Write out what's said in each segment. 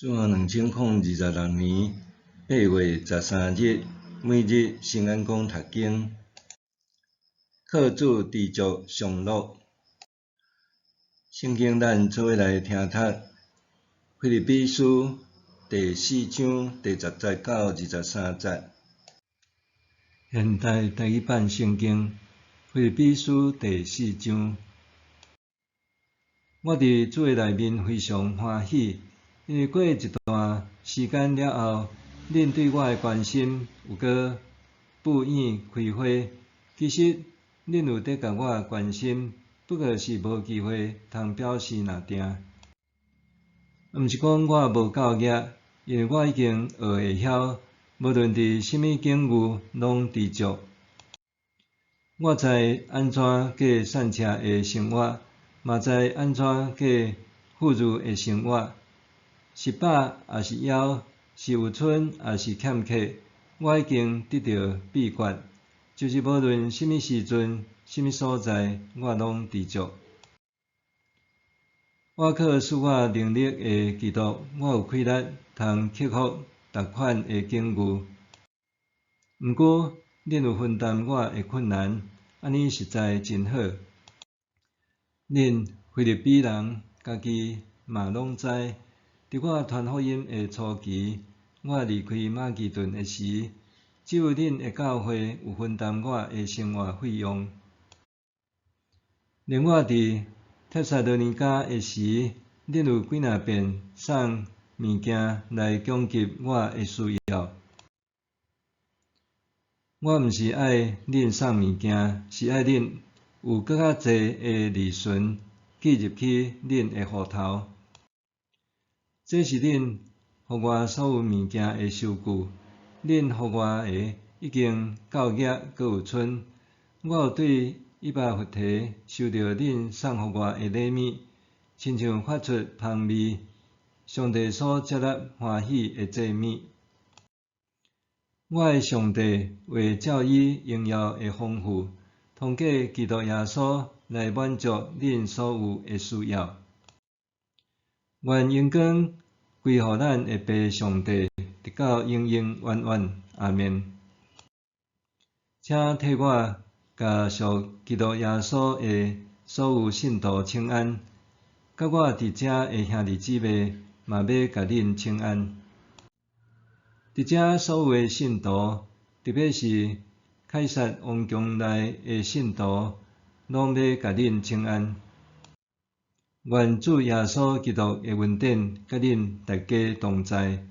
主後2026年8月13日，每日新安講讀經，靠主知足常樂。聖經咱做伙來聽讀《腓立比書》第四章第十節到23節。現代台語版聖經《腓立比書》第四章，我佇主的內面非常歡喜，因為過一段時間了後，恁對我的關心又閣布湧開花。其實，恁有佇共我關心，不過是無機會通表示爾定。毋是講我無夠額，因為我已經學會曉，無論佇啥物境遇，攏知足。我知按怎過散赤的生活，嘛知按怎過富裕的生活。是飽抑是枵，是有賰抑是欠缺，我已經得著秘訣，就是無論啥物時陣、啥物所在，我攏知足。我靠賜我能力的基督，我有氣力通克服逐款的境遇。毋過，恁有分擔我的困難，按呢實在真好。恁腓立比人家己嘛攏知，佇我傳福音的初期，我離開馬其頓的時，只有恁的教會有分擔我的生活費用。連我佇帖撒羅尼迦的時，恁有幾若遍送物件來供給我的需要。我毋是愛恁送物件，是愛恁有閣較濟的利潤記入去恁的戶頭。這是恁予我所有物件的收據，恁予我的已經夠額，閣有賰。我有對以巴弗提收著恁送予我的禮物，親像發出芳味，上帝所接納歡喜的祭物。我的上帝會照伊榮耀的豐富，通過基督耶穌來滿足恁所有的需要。願榮光歸予咱的父上帝，直到永永遠遠。阿們。請替我共屬基督耶穌的所有信徒請安。佮我佇遮的兄弟姊妹嘛欲共恁請安。佇遮所有的信徒，特別是凱撒王宮內的信徒，攏欲共恁請安。願主耶穌基督的恩典佮恁大家同在。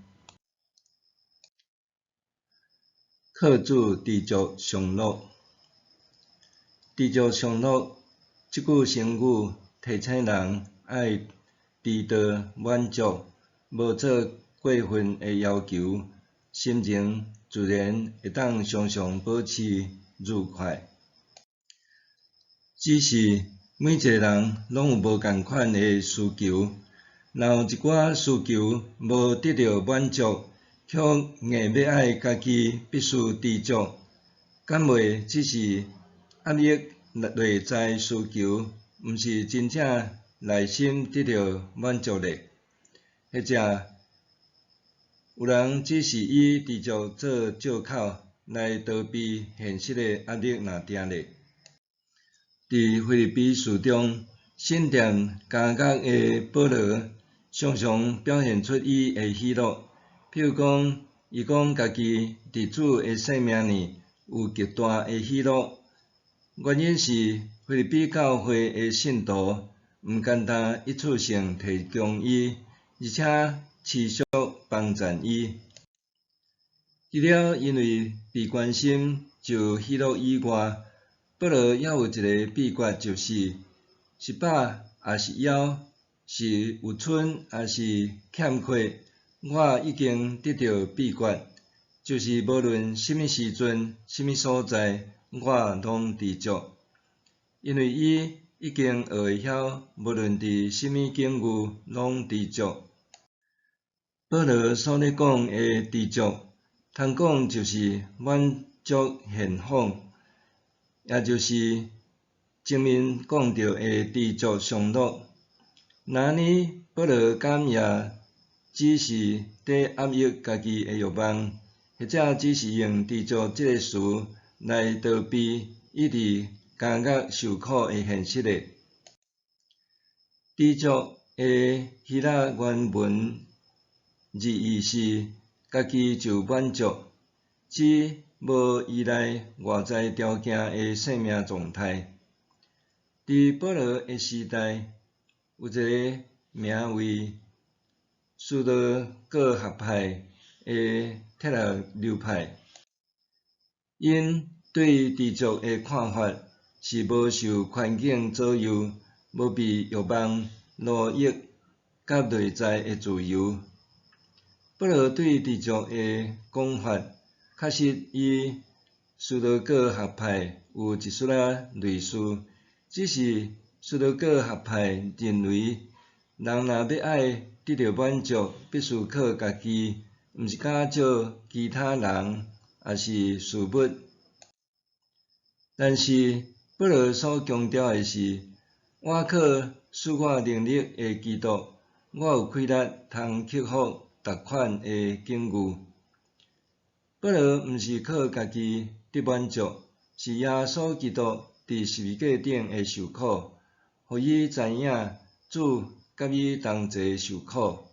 靠主知足常樂，知足常樂這句成語提醒人愛知道滿足，無做過分的要求，心情自然會當常常保持愉快。只是每一个人攏有無仝款的需求，若有一寡需求無得著滿足，卻硬欲愛家己必須知足，敢袂只是壓抑內在需求，毋是真正內心得著滿足咧？或者有人只是以知足做藉口來逃避現實的壓力爾定咧？佇腓立比書中，身踮監獄的保羅常常表現出伊的喜樂。譬如講，伊講家己佇主的性命裡有極大的喜樂，原因是腓立比教會的信徒毋單單一次性提供伊，而且持續幫贊伊。除了因為被關心就喜樂以外，保羅猶有一个秘訣，就是是飽抑是枵，是有賰抑是欠缺，我已經得著秘訣，就是無論啥物時陣、啥物所在，我攏知足。因為伊已經學會曉，無論佇啥物境遇，攏知足。保羅所咧講的知足，通講就是滿足現況，也就是前面講著的知足常樂。若按呢，保羅敢也真只是佇壓抑家己的欲望，或者只是用知足這个詞來逃避伊佇監獄受苦的現實的。知足的希臘原文字義是家己就滿足，指無依賴外在條件的生命狀態。佇保羅的時代，有一个名為斯多葛學派的哲學流派，𪜶對知足的看法是無受環境左右，無被欲望奴役佮內在的自由。保羅對知足的講法，確實與斯多葛學派有一絲仔類似，只是斯多葛學派認為，人若欲愛得著滿足，必須靠家己，毋是假借其他人，抑是事物。但是保羅所強調的是，倚靠賜我能力的基督，我有氣力通克服逐款的境遇。保羅毋是靠家己得滿足，是耶穌基督佇十字架頂的受苦，予伊知影主佮伊同齊受苦。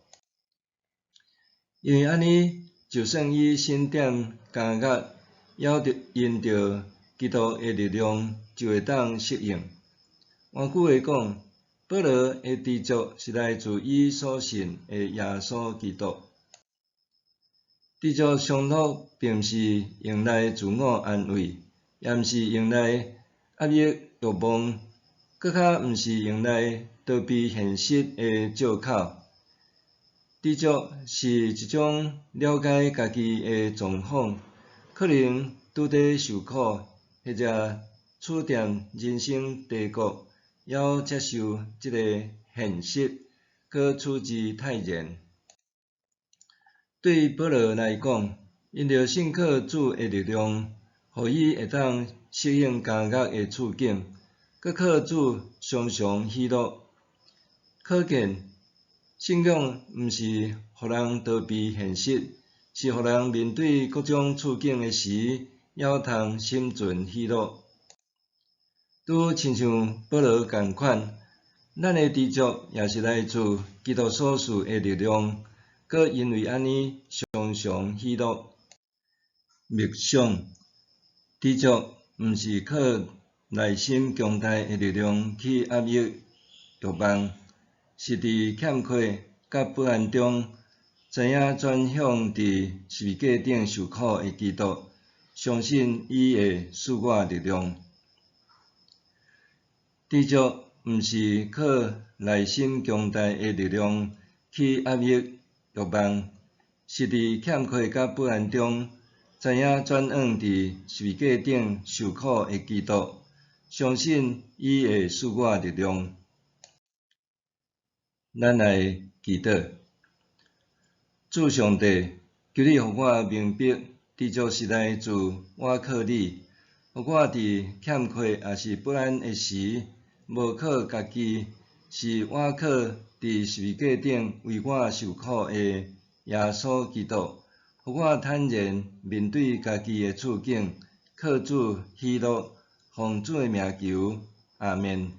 因為按呢，就算伊身踮監獄，猶著因著基督的力量，就會當適應。換句話講，保羅的知足是來自伊所信的耶穌基督。知足常樂並毋是用來自我安慰，也毋是用來壓抑欲望，閣較毋是用來逃避現實的藉口。知足是一種了解家己的狀況，可能拄佇受苦，或者處踮人生低谷，猶接受這个現實，閣處之泰然。對保羅來講，因著信靠主的力量，予伊會當適應監獄的處境，閣靠主常常喜樂。可見，信仰毋是予人逃避現實，是予人面對各種處境的時，猶通心存喜樂。拄親像保羅仝款，咱的知足也是來自基督所賜的力量，閣因為按呢常常喜樂。默想，知足毋是靠內心強大的力量去壓抑欲望，是佇欠缺佮不安中，知影轉向佇十字架頂受苦的基督，相信伊會賜我力量。知足毋是靠內心強大的力量去壓抑欲望，是佇欠缺佮不安中，知影轉向佇十字架頂受苦的基督，相信伊會賜我力量。咱來祈禱，主上帝，求你予我明白，知足是來自倚靠你，予我佇欠缺抑是不安的時，無靠家己，是倚靠佇十字架頂為我受苦的耶穌基督，予我坦然面對家己的處境，靠主喜樂，奉主的名求，阿們。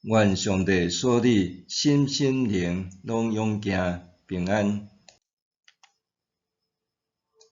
願上帝賜你身心靈攏勇健平安。